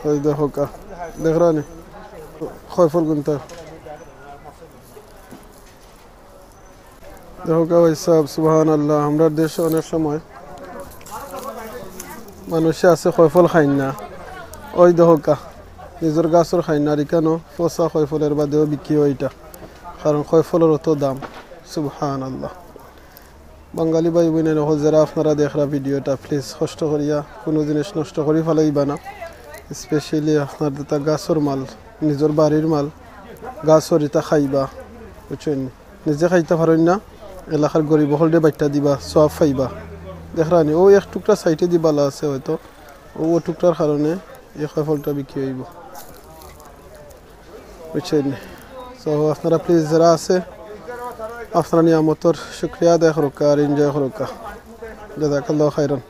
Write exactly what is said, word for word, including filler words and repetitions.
ওই দেখো কা, দেখরানি? কয়ফল গুনতা। দেখো কা ভাই সাহেব, সুবহানাল্লাহ, আমরার দেশো অনেক সময় মানুষে আছে কয়ফল খাইন না। ওই দেখো কা, নিজর গাছর খাইন না, আর ইখানো পচা কয়ফলর বাদেও বিক্রি অয় ইটা, কারণ কয়ফলর অত দাম। সুবহানাল্লাহ। বাঙালি ভাই বইন অকল যেরা আপনারা দেখরা ভিডিওটা, প্লিজ কষ্ট করিয়া কুনু জিনিস নষ্ট করি ফালাইবা না। স্পেশালি আপনার যেটা গাছর মাল, নিজর বাড়ির মাল, গাছর ইটা খাইবা, বুঝছইন নি? নিজে খাইতা পারইন না, এলাকার গরিব অকলরে বাইট্টা দিবা, সওয়াব পাইবা। দেখরানি, অউ এক টুকরা সাইডে দি বালা আছে হয়তো, অউ, অউ টুকরার কারণে এই কয়ফলটা বিক্রি অইবো, বুঝছইন নি? তো আপনারা প্লিজ যেরা আছে, আপনারা নিয়ামতর শুকরিয়া আদায় করউক্কা আর এনজয় করউক্কা। জাযাকাল্লাহু খাইরান।